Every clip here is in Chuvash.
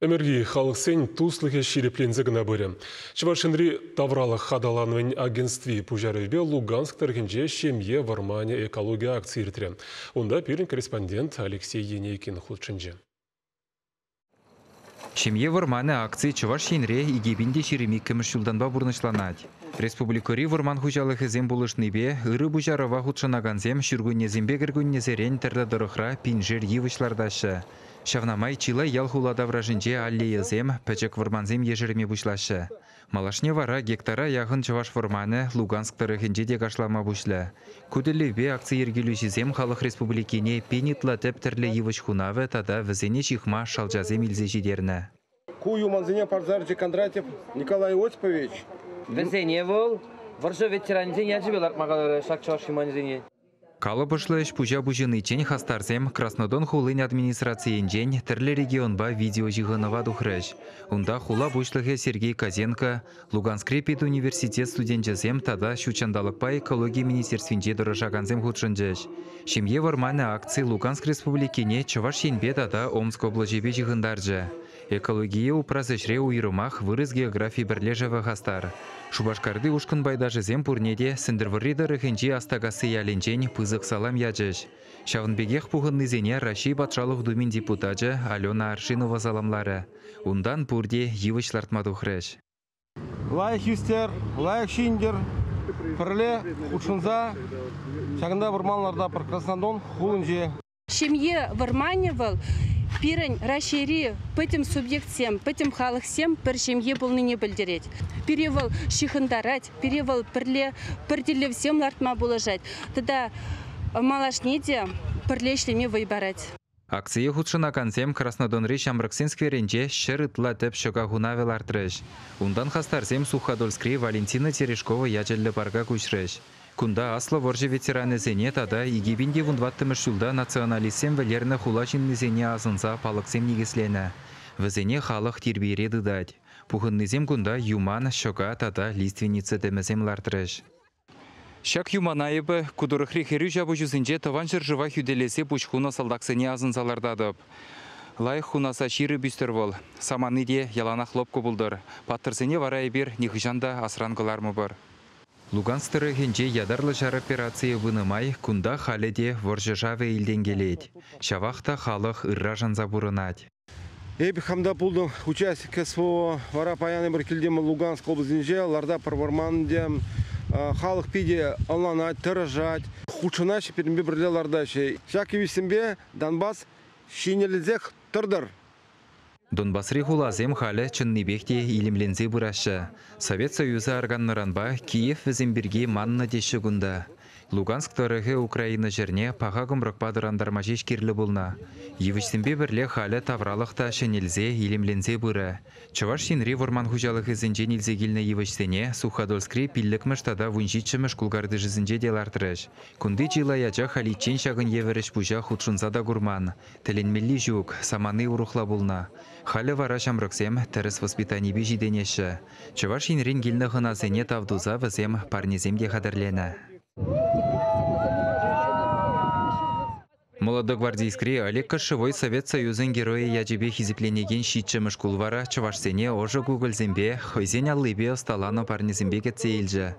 Ӗмӗрхи халӑхсен туслӑхӗ ҫирӗпленсе кӑна пырӗ. Чӑваш Енри тавралӑх аталанӑвӗн агентстви пуҫарӑвӗпе Луганск тӑрӑхӗнче Ҫемье вӑрманӗ экологи акци иртрӗ. Унта пирӗн корреспондент Алексей Енейкин хутшӑнчӗ. Ҫемье вӑрманӗ акци Чӑваш Енре 2022-мӗш ҫултанпа пурнӑҫланать. Республикӑри вӑрман хуҫалӑхӗсем пулӑшнипе ырӑ пуҫарӑва хутшӑнакансем ҫуркуннесемпе кӗркуннесерен тӗрлӗ тӑрӑхра пиншер йывӑҫ лартаҫҫӗ. Ҫавна май чылай ял-хула таврашӗнче аллейӑсем, пӗчӗк вӑрмансем ешерме пуҫлаҫҫӗ. Малашне вара гектара яхӑн чӑваш вӑрманӗ Луганск тӑрӑхӗнче те кашлама пуҫлӗ. Ку тӗллевпе акци йӗркелӳҫисем Халӑх Республикине пин ытла тӗп тӗрлӗ йывӑҫ хунавӗ тата вӗсене ҫыхма шалчасем илсе ҫитернӗ. Ку юмансене парса Кондратьев Николай Осипович. Вӗсене вӑл вӑрҫӑ ветеранӗсен ячӗпе лартма каларӗ ҫак чӑваш юманӗсене. Калӑпӑшлӑ ӗҫ-пуҫа пуҫӑниччен хастарсем Краснодон хулин администрацийӗнчен тӗрлӗ регионпа видеоҫыхӑнӑва тухрӗҫ. Унта хула пуҫлӑхӗ Сергей Козенко, Луганскри педуниверситет студенчӗсем тата ҫут ҫанталӑкпа экологи министерствинче тӑрӑшакансем хутшӑнчӗҫ. Ҫемье вӑрманӗ акци Луганск Республикине Чӑваш Енпе тата Омск облаҫӗпе ҫыхӑнтарчӗ. Экологие упрас ӗҫре уйрӑмах Вырӑс географи пӗрлешӗвӗ хастар. Шупашкарти ушкӑн пайташӗсем пурне те Сӗнтӗрвӑрри тӑрӑхӗнчи Астакасси ялӗнчен пысӑк салам ячӗҫ. Ҫавӑн пекех пухӑннисене Раҫҫей Патшалӑх Думин депутачӗ Алена Аршинова саламларӗ. Унтан пурте йывӑҫ лартма тухрӗҫ. Лайӑх ӳстер, лайӑх ҫинтӗр, пӗрле хутшӑнса ҫакӑнта вӑрман лартатпӑр Краснодон хулинче. Ҫемье вӑрманӗ вӑл пирӗн Раҫҫейри пӗтӗм субъектсем, пӗтӗм халӑхсем пӗр ҫемье пулнине пӗлтерет. Пире вӑл ҫыхӑнтарать, пире вӑл пӗрле пӗр тӗллевсем лартма пулӑшать тата малашне те пӗрле ӗҫлеме вӑй парать. Акцие хутшӑнакансем Краснодонри ҫамрӑксен скверӗнче 100 ытла тӗп ҫӑка хунавӗ лартрӗҫ. Унтан хастарсем Суходольскри Валентина Терешкова ячӗллӗ парка куҫрӗҫ. Кунта аслӑ вӑрҫӑ ветеранӗсене тата 2014-мӗш ҫулта националистсем вӗлернӗ хула ҫыннисене асӑнса палӑксем никӗсленӗ. Вӗсене халӑх тирпейре тытать. Пухӑннисем кунта юман, ҫӑка тата лиственница тӗмӗсем лартрӗҫ. Ҫак юмана эпӗ ку тӑрӑхри хӗрӳ ҫапӑҫусенче Тӑван ҫӗршыва хӳтӗлесе пуҫ хунӑ салтаксене асӑнса лартатӑп. Лайӑх хунаса ҫирӗп ӳстӗр вӑл. Самани те яланах лӑпкӑ пултӑр. Паттӑрсене вара эпир нихӑҫан та асран кӑлармӑпӑр. Луганск тӑрӑхӗнче ятарлӑ ҫар операцийӗ пынӑ май кунта халӗ те вӑрҫӑ шавӗ илтӗнкелет. Ҫавах та халӑх ырра шанса пурӑнать. Эпӗ хам та пултӑм участник СВО. Вара паян эпир килтӗм Луганск облаҫӗнче, лартатпӑр вӑрман те. Халӑх питӗ ӑнланать, тӑрӑшать. Хутшӑнаҫҫӗ, пирӗнпе пӗрле лартаҫҫӗ. Ҫак йывӑҫсемпе Донбасс ҫӗнелсех тӑртӑр. Донбасри хуласем халӗ чӑннипех те илемленсе пыраҫҫӗ. Совет Союзӗ арканнӑранпа Киев вӗсем пирки маннӑ теҫҫӗ кунта. Луганск тӑрӑхӗ Украина ҫӗрне паха кӑмрӑкпа тӑрантарма ҫеҫ кирлӗ пулнӑ. Йывӑҫсемпе пӗрле халӗ тавралӑх та ҫӗнелсе, илемленсе пырӗ. Чӑваш Енри вӑрман хуҫалӑхӗсенчен илсе килнӗ йывӑҫсене Суходольскри 5-мӗш тата 17-мӗш шкул картишӗсенче те лартрӗҫ. Кунти чылай ача халиччен ҫакӑн евӗр ӗҫ-пуҫа хутшӑнса та курман. Тӗлӗнмелли ҫук, самани урӑхла пулнӑ. Халӗ вара ҫамрӑксем тӗрӗс воспитанипе ҫитӗнеҫҫӗ. Чӑваш Енрен килнӗ хӑнасене тав туса вӗсем парнесем те хатӗрленӗ. Молодогвардейскри Олег Кошевой Совет Союзӗн Геройӗ ячӗпе хисепленекен 7-мӗш шкул вара чӑвашсене ӑшӑ кукӑльсемпе, хӑйсен аллипе ӑсталанӑ парнесемпе кӗтсе илчӗ.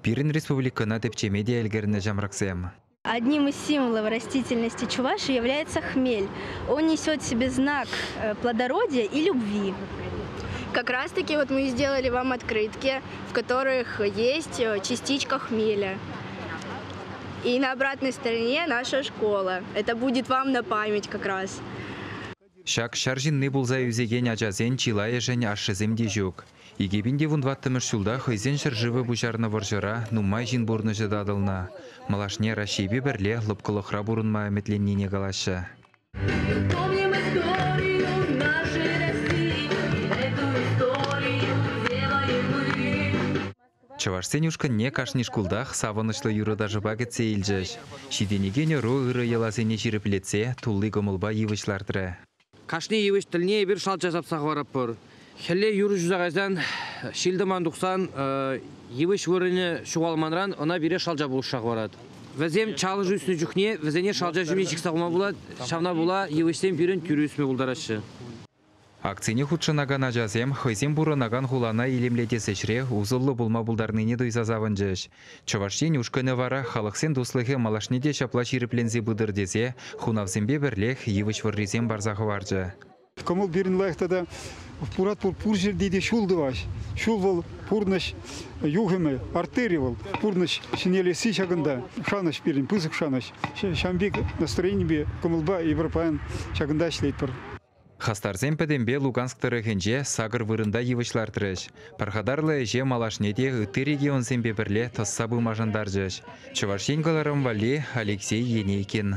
Пирӗн республикӑна тӗпчеме те ӗлкӗрнӗ ҫамрӑксем. Одним из символов растительности Чувашии является хмель. Он несет в себе знак плодородия и любви. Как раз-таки вот мы сделали вам открытки, в которых есть частичка хмеля. И на обратной стороне наша школа. Это будет вам на память как раз. Ҫак ҫар ҫынни пулса ӳсекен ачасен чылайӑшӗн ашшӗсем те ҫук. 2014-мӗш ҫулта хӑйсен ҫӗршывӗ пуҫарнӑ вӑрҫӑра нумай ҫын пурнӑҫӗ татӑлнӑ. Малашне Раҫҫейпе пӗрле лӑпкӑлӑхра пурӑнма ӗмӗтленнине калаҫҫӗ. Помним историю нашей России, эту историю делаем мы. Чӑвашсен ушкӑнне кашни шкултах савӑнӑҫлӑ юрӑ-ташӑпа кӗтсе илчӗҫ. Ҫитӗнекен ӑру ырӑ йӑласене ҫирӗплетсе тулли кӑмӑлпа йывӑҫ лартрӗ. Кашни йывӑҫ тӗлне эпир шалча сапса хӑваратпӑр. Хӗлле юр ҫуса кайсан, ҫил-тӑман тухсан йывӑҫ вырӑнӗ ҫухалманран ӑна пире шалча пулӑшса хӑварать. Вӗсем чалӑш ӳснӗ чухне вӗсене шалча ҫумне ҫыхса хума пулать, ҫавна пула йывӑҫсем пирӗн тӳрӗ ӳсме пултараҫҫӗ. Акцине хутшӑнакан ачасем хӑйсем пурӑнакан хулана илемлетес ӗҫре усӑллӑ пулма пултарнине туйса савӑнчӗҫ. Чӑваш Ен ушкӑнӗ вара халӑхсен туслӑхӗ малашне те ҫапла ҫирӗпленсе пытӑр тесе хунавсемпе пӗрлех йывӑҫ вӑррисем парса хӑварчӗ. Кӑмӑл пирӗн лайӑх тата пурат пур ҫӗрте те ҫул тӑваҫ. Ҫул вӑл пурнӑҫ юхӑмӗ, артери вӑл. Пурнӑҫ ҫӗнелесси ҫакӑнта. Шанӑҫ пирӗн, пысӑк шанӑҫ. Ҫавӑн пек настроенипе, кӑмӑлпа эпир паян ҫакӑнта ӗҫлетпӗр. Хастарсем пӗтӗмпе Луганск тӑрӑхӗнче 8 вырӑнта йывӑҫ лартрӗҫ. Пархатарлӑ ӗҫе малашне те ытти регионсемпе пӗрле тӑсса пыма шантарчӗҫ. Чӑваш Ен кӑларӑм валли Алексей Енейкин.